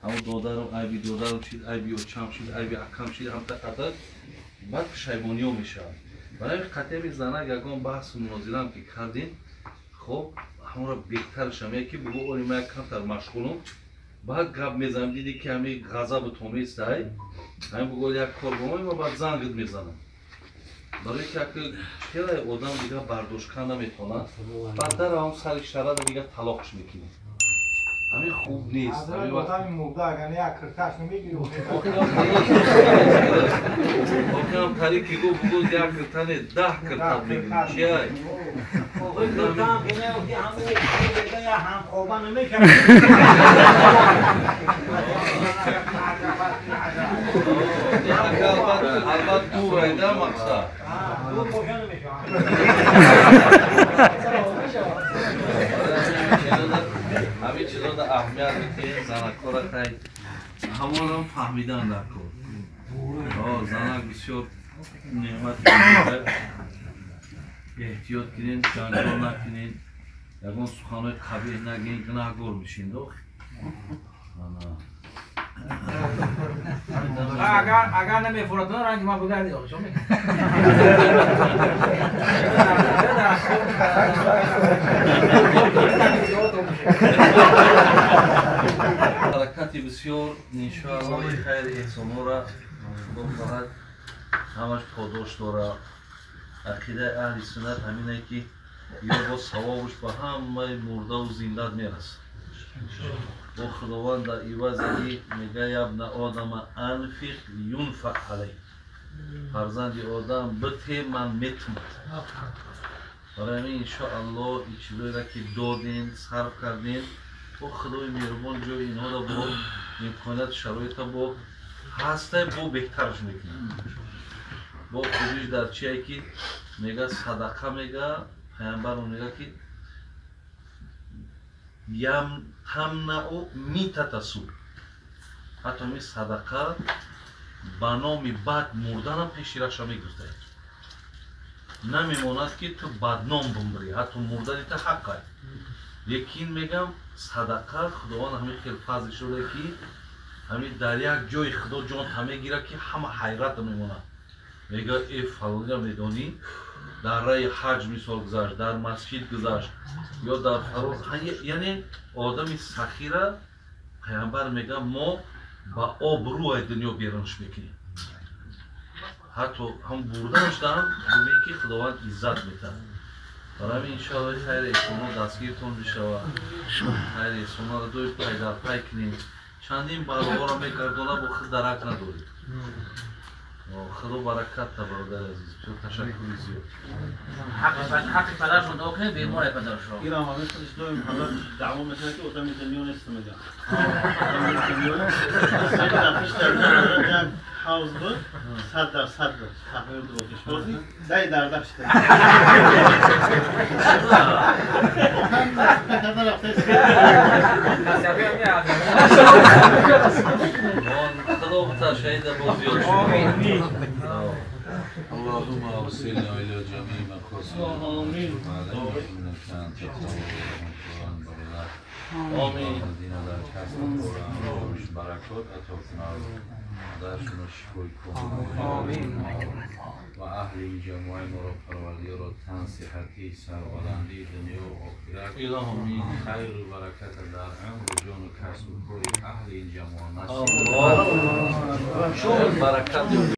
Ҳамон додарам айби додарам шид, айби очам шид, айби акам шид, ҳамта қадар баъд пушаймониё мешавад. Барои қатъиями занак ягон баҳсу мунозирам ки кардем, хоб ҳамонро беҳтарашам яке бугӯ оли ман як камтар машғулум, баъд гап мезанам, диди ки ҳами ғазабу томестай, ҳамин бугӯ як кор бо ман, баъд зангит мезанам. Барои ки як хеле одам дигар бардошт карда наметавонад, баъд даравам сари шарада дигар талоқш мекунем. Ҳамин хуб нест. Одами мурда агар як кирташ намегири. Охирам тариқи гу бугӯ як кирта не, 10 кирта мегири. Чиай? Киртаам ки неофти, ҳамон ҳамхоба намешавад. Албат дур айда мақсад. Дур боша намешавад. Ҳамин чизода аҳамият медиҳем, занакҳоро хай ҳамонам фаҳмидан дар кор. Занак бисёр неъмати, эҳтиёт кунед, ҷанҷол накунед, ягон суханҳои қабеҳ нагӯед, гунаҳгор мешин. Агар намефуратон ранги ман бугарди шо ҳаракати бисёр. Иншоалло хайри эҳсонҳоро Худо хоҳад ҳамаш подош дора. Ақидаи аҳли суннат ҳамине ки ё бо савобаш ба ҳамаи мурдаву зиндат мерасад. Бо Худованд дар ивази мега ябна одама анфиқ юнфақ алайк, фарзанди одам бите ман метумад. Барои ҳамин иншоалло ин чизоеро ки додем, сарф кардем, бо Худои меҳрубон ҷои инҳоро бо имконият шароита бо ҳастай бо беҳтараш мекунем. Бо хубиш дар чие ки мега садақа, мега паямбарон мега ки тамнау митатасу, ҳатто ҳамин садақа ба номи бад мурданам пеши раша мегирифтаед, намемонад ки ту бадном бумрӣ, ҳатто мурдани ту ҳаққай. Лекин мегам садақа Худованд ҳамин хел фазл шуда ки ҳамин дар як ҷои Худо ҷон мегирад ки ҳама ҳайрат мемонад. Мега э фалонира медонӣ, дар раи ҳаҷ мисол гузашт, дар масҷид гузашт ё дар фароз, яъне одами сахира паямбар мега мо ба обрӯ ай дунё берунш мекунем. Ҳатто ҳам бурданашдаам бубин ки Худованд иззат метаҳад. Барои ҳамин иншоалло хайри эҳсонҳо дастгиртон бишавад, хайри эҳсонҳоро дои пай дар пай кунем. Чандин балоҳоро мегардона, бо худ дарак надоред. Худо баракат та бародари азиз, бисёр ташаккури зиёд. Ҳаққи падаршон дуо кунед, бемор падаршон. Ирам ҳамин худаш доим ҳазрат даъво мекунад ки одами дунё нест, мега. Одами дунё як ҳавз буд, 100% буд, тахмин буд, бозӣ дай дар шуда. Худо бутар шаҳида боз зиёд шуд. اللهم أوصلنا إلى جميع مقاصدنا إنك أنت التواب آمین. الذين در کسب قرآن برکات عطا کن، درشون شفای کن. آمین. و اهل این جماعه ما را پروردگارا تن صحتی سربلندی دنیا و آخرت الهی خیر و برکت در عمر و جان و کسب و کار اهل این جماعه نصیب. آمین. برکت.